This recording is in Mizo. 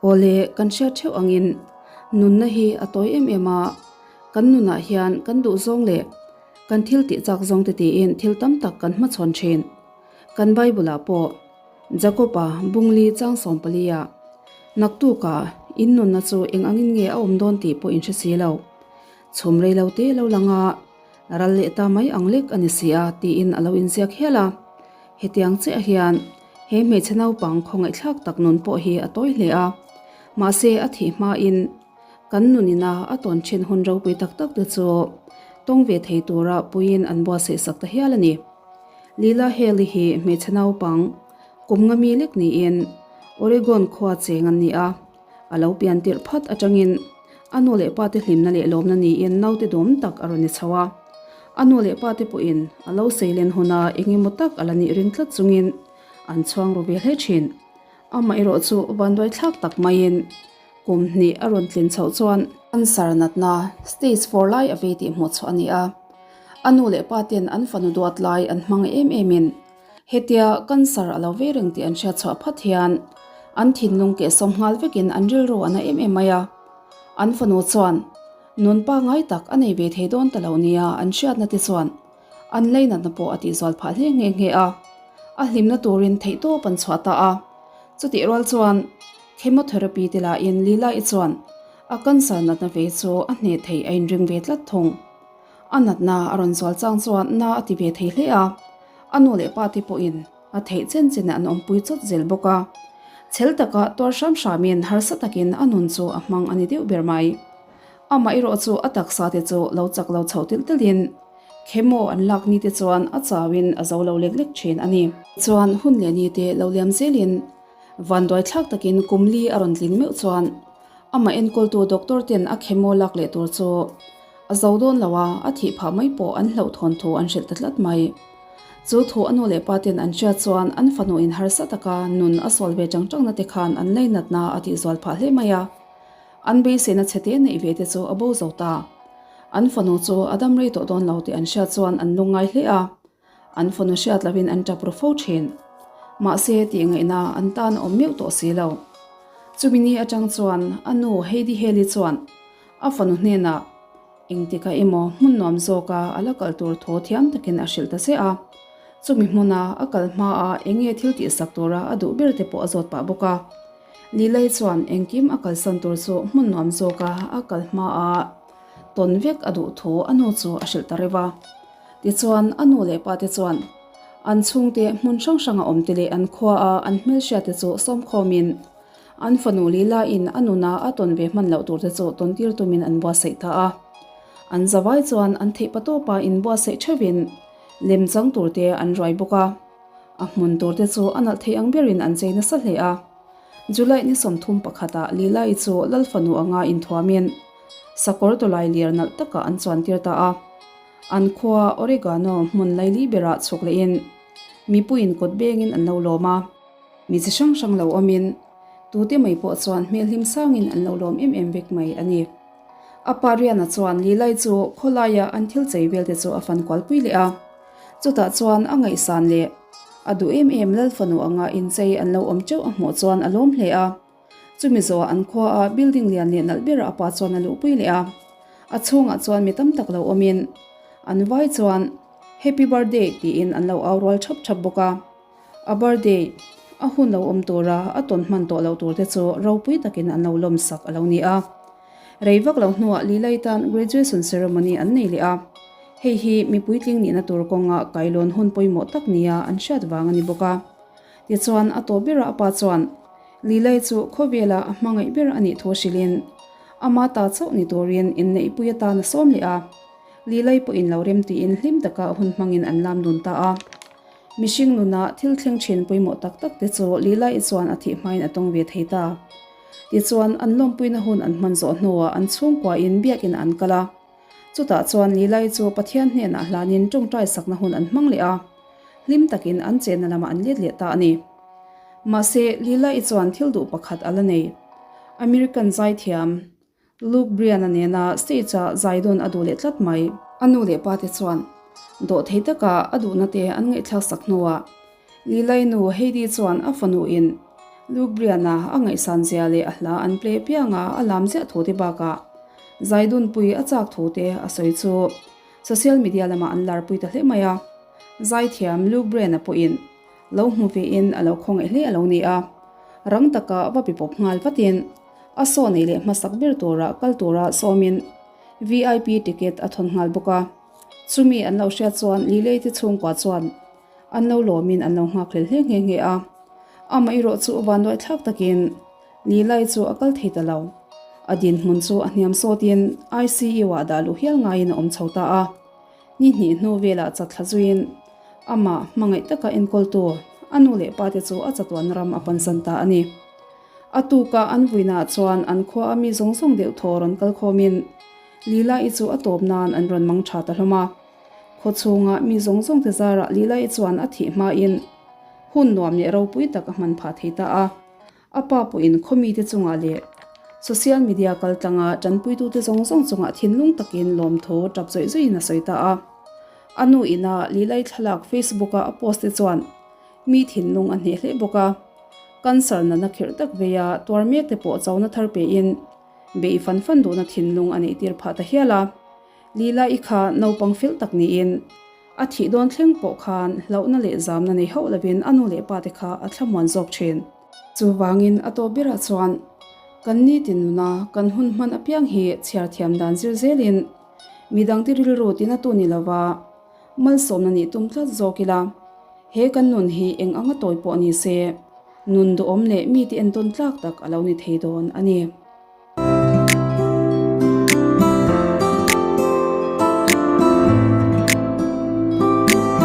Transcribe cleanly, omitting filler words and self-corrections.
Awle, kan hriat theuh angin nunna hi a tawi em em a, kan nunah hian kan duh zawng leh kan thil tih chak zawng te tiin thil tam tak kan hmachhawn thin. Kan Bible-ah pawh Jakob-a bungli chang 14-ah, Naktukah in nunna chu eng angin nge a awm dawn tih pawh in hre si lo. Chhum rei lo te lo lang a, ral leh ta mai ang lek a ni si a, tiin a lo inziak hial a. Hetiang chiah hian he hmeichhe naupang khawngaihthlak tak nun pawh hi a tawi hle a. Mahse a thih hmain kan nunina a tawn thin hun ropui tak tak te chu tawng ve thei tura puiin an buatsaih sak ta hial a ni. Lila Haley hi hmeichhe naupang kum nga mi lek niin Oregon khua cheng an ni a. A lo pian tirh phat atangin a nu leh pa te hlimna leh lawmna niin naute dawm tak a rawn ni chho a. A nu leh pa te pawhin a lo seilen huna eng emaw tak a la nih ring tlat chungin an chhuang ru ve hle thin. Amaherawh chu vanduai thlak tak maiin kum hnih a rawn tlin chhoh chuan cancer natna stage four lai a vei tih hmuh chhuah a ni a. A nu leh pa ten an fanu duat lai an hmang em emin Hetia cancer a lo ve reng tih an hriat chhuah phat hian an thinlung kehsawm nghal vekin an rilru a na em em mai a. An fanu chuan nun pangngai tak a nei ve thei dawn ta lo nia an hriatna te chuan an leinatna pawh a tihzual phah hle nghe nghe a. A hlimna turin theihtawp an chhuah ta a. Chutih rual chuan chemotherapy te lahin Lila-i chuan a cancer natna ve chu a hneh thei a inring ve tlat thung. A natna a rawn zual chang chuan na a ti ve thei hle a, a nu leh pa te pawhin a theih chen chen an awmpui chawt zel bawk a. Chhel taka tuar hram hramin harsa takin a nun chu a hmang a ni deuh ber mai. Amah erawh chu a taksa te chu lo chak lo chhoh tilh tilhin chemo an lak ni te chuan a chauin a zo lo lek lek thin a ni. Chuan hun leh ni te lo liam zelin vanduai thlak takin kum li a rawn tlin meuh chuan Amah enkawltu doctor ten a chemo lak leh tur chu a zo dawn lo a, a thih phah mai pawh an hlauhthawn thu an hrilh ta tlat mai. Chu thu a nu leh pa ten an hriat chuan an fanu in harsa taka nun a sual ve chang changna te khan an leinatna a tihzual phah hle mai a. An beiseina chhe te neih ve te chu a bo zo ta. An fanu chu a dam rei tawh dawn lo tih an hriat chuan an lungngai hle a. An fanu hriat lovin an tap ru fo thin. Mahse, tih ngaihna an tan a awm meuh tawh si lo. Chumi ni atang chuan a nu Heidi Haley chuan a fanu hnenah engtika emaw hmun nuam zawka a la kal tur thu thiam takin a hrilh ta che a. Chumi hmuna a kal hmaa eng nge thil tihsak tura a duh ber te pawh a zawt pah bawk a. Lilei chuan engkim a kalsan tur chu hmun nuam zawka a kal hmaa tawn vek a duh thu a nu chu a hrilh ta reuh a. Tichuan, a nu leh pa te chuan an chhungte hmun hrang hranga awm te leh an khua a an hmelhriat te chu sawmkhawmin an fanu Lila in a nuna a tawn ve hman loh tur te chu tawn tir tumin an buatsaih ta a. An zavai chuan an theih patawpa inbuatsaih theuhin lemchang tur te an ruai bawk a. A hmun tur te chu a nalh thei ang berin an chei nasa hle a. July ni 30 pakhatah Lila-i chu Lal fanu anga inthuamin sakawr tawlai lir nalh takah an chuan tir ta a. An khua Oregano hmun laili berah chhuk lehin mipuiin kawt bengin an lo lawm a. Mi chi hrang hrang lo awmin tute mai pawh chuan hmel hlim sangin an lo lawm em em vek mai a ni. A pa Riana chuan Lilai chu khawlaia an thil chei vel te chu a fan kualpui leh a. Chutah chuan a ngaihsan leh a duh em em Lal fanu anga inchei an lo awm teuh a hmuh chuan a lawm hle a. Chumi zawhah an khua a building lian leh nalh berah a pa chuan a luhpui leh a. A chhungah chuan mi tam tak lo awmin an vai chuan Happy Birthday tiin an lo au rual thap thap bawk a. A birthday a hun lo awm tura a tawn hman tawh loh tur te chu ropui takin an lo lawm sak a lo ni a. Rei vak lo hnuah Lilai tan graduation ceremony an nei leh a. Hei hi mi puitling nihna tur kawnga kailawn hun pawimawh tak nia an hriat vang a ni bawk a. Tichuan a tawp berah a pa chuan Lilai chu khawvela a hmangaih ber a nih thu hrilhin ama ta chauh ni turin inneihpui atan a sawm leh a. Lilai pawhin lo rem tiin hlim taka hun hmangin an lam dun ta a. Mihring nuna thil thleng thin pawimawh tak tak te chu Lilai chuan a thih hmain a tawng ve thei ta. Tichuan, an lawmpuina hun an hman zawh hnuah an chhungkuain biakin an kal a. Chutah chuan Lilai chu Pathian hnenah hlanin tawngtai sakna hun an hmang leh a, hlim takin an chenna lamah an let leh ta a ni. Mahse, Lilai chuan thil duh pakhat a la nei. American zaithiam. Luke Bryan-a nena stage-a zai dawn a duh leh tlat mai. A nu leh pa te chuan dawhthei taka a duhna te an ngaihthlak sak hnuah Lilai nu Heidi chuan a fanu in Luke Bryan-a a ngaihsan zia leh a hla an play apianga a lam ziah thu te bakah Zaidunpui a chak thu te a sawi chu social media lamah an larpui ta hle mai a. Zaithiam Luke Bryan-a pawhin lo hmu vein a lo khawngaih hle a lo ni a, rang taka va pe pawp nghal vatin a saw nei leh hmasak ber tura kal tura sawmin VIP ticket a thawn nghal bawk a. Chumi an lo hriat chuan Lilei te chhungkua chuan an lo lawmin an lo nghak hlel hle nghe nghe a. Amaherawh chu vanduai thlak takin Lilai chu a kal thei ta lo. A dinhmun chu a hniam sawtin ICU ah dah luh hial ngaiin a awm chho ta a. Ni hnih hnu velah chatthla zuiin amah hmangaih taka enkawltu a nu leh pa te chu a chatuan ram a pansan ta a ni. A tuka an vuinaah chuan an khua a mi zawng zawng deuh thaw rawn kal khawmin Lila-i chu a tawp nan an rawn mang tha ta hlawm a. Khaw chhunga mi zawng zawng te zarah Lila-i chuan a thih hmain hun nuam leh ropui tak a hman phah thei ta a. A pa pawhin khaw mite chungah leh social media kal tlanga tanpuitute zawng zawng chungah thinlung takin lawmthu tap zawih zawihin a sawi ta a. A nu ina Lilai thlalak Facebook-a a post te chuan mi thinlung a hneh hle bawk a. Cancer natna khirh tak veia tuar mek te pawh chona thar pein beih fan fan duhna thinlung a neih tir phah ta hial a. Lila i kha naupang fel tak niin a thih dawn thleng pawh khan hlauhna leh zamna nei hauh lovin a nu leh pa te kha a thlamuan zawk thin. Chuvangin a tawp berah chuan kan nitin nuna kan hun hman apiang hi chhiar thiam dan zir zelin midangte rilru tina tu ni lova malsawmna nih tum tlat zawk ila he kan nun hi eng anga tawi pawh ni se nun duhawm leh mite entawn tlak tak a lo ni thei dawn a ni.